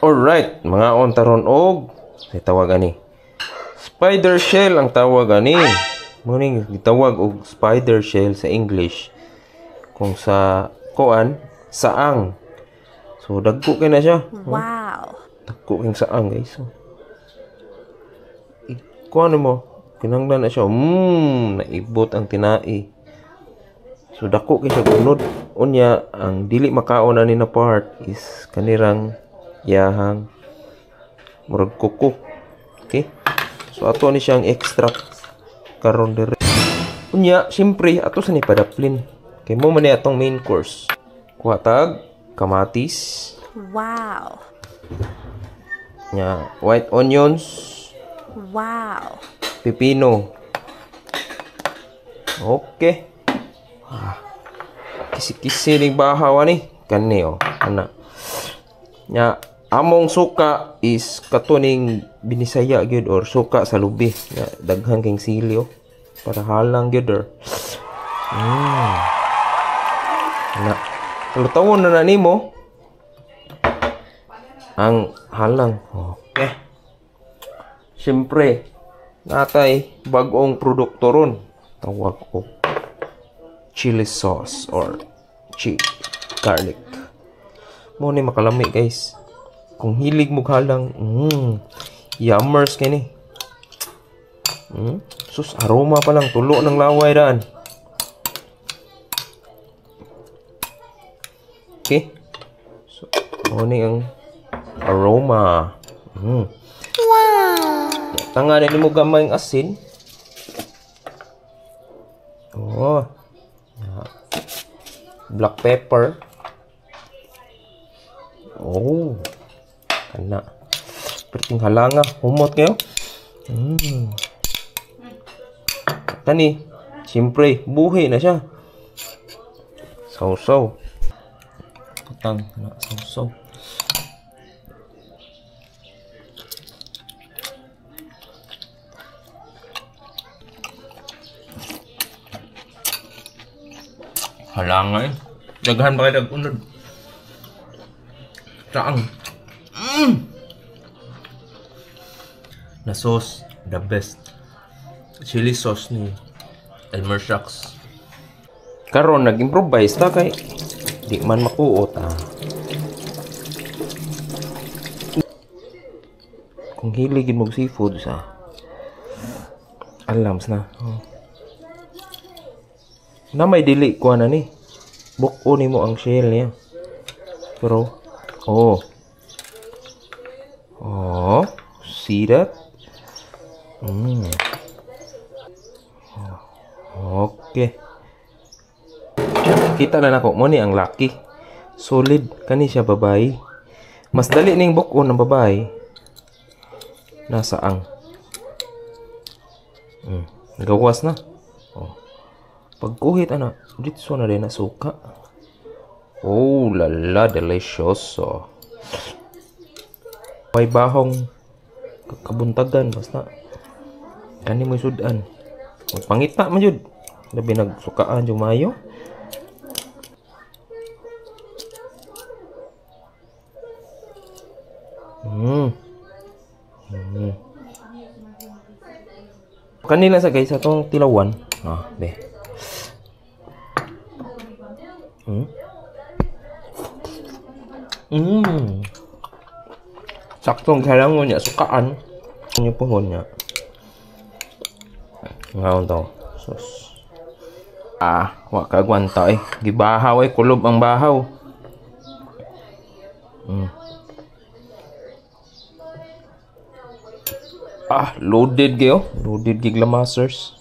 Alright, mga on taron og say tawag ani. Spider shell ang tawag ani. Muning gitawag og spider shell sa English. Kung sa kuan, saang. So dagko kay na siya. Wow. Dagko king saang, guys. So, kuan mo, kinahanglan na siya. Naibot ang tinai. So dako kay siya gunod. Unya ang dili makaon ani na part is kanirang yahang murag kuko. Okay? So ato ni siyang extract karon dire. Unya siyempre ato sa ni padaplin. Kay mo man ni atong main course. Kuha tag kamatis. Wow. Nya white onions. Wow. Pipino. Okay. Kisi-kisi ning bahaw ani kani oh ana. Nya among suka is katuning binisaya gyud or suka sa lubi. Nya daghan king sili oh para halang gyud or. Na lutawon na nimo ang halang. Okay. Siyempre natay bag-ong produkto ron. Tawag ko chili sauce or garlic. Mo ni makalami, guys. Kung hilig mo halang, yummers kini. Sus, aroma pa lang tulo ng laway daan. Okay. So, mo ni ang aroma. Wow. Tanga na nimo gamay ang asin. Oh. Black pepper. Oh. Kana. Perting halanga, humot kayo. Kani, siyempre, buhi na siya. Sausaw. Putang, na sausaw. Halanga eh. Daghan ba kayo nag-unod? Saang? Na sauce, the best. Chili sauce ni Elmer Shucks. Karon nag-improvise ta kay di man makuot ah. Kung hilig mo seafood sa alams na. Oh. Na may dili kuha na ni. Buk-o nimo ang shell niya. Pero oh. Oh, see that? Okay. Kita na nako mo ni ang laki. Solid kani siya babae. Mas dali ning buk-o ng babae. Nasa ang. Gawas na. Oh. Pagkuhit ana, ditso na din na suka. Oh, lala, delicioso. May bahong kabuntagan basta. Kani mo sudan. Pangita man jud. Labi nagsukaan jud maayo. Kanila sa guys atong tilawan. Ah, be. Saktong kailangan niya sukaan. Inyo pohon niya. Ngaon to. Sus. Ah, wa ka gwanta eh. Gibahaw eh, kulob ang bahaw. Ah, loaded kayo. Loaded gig lamasers.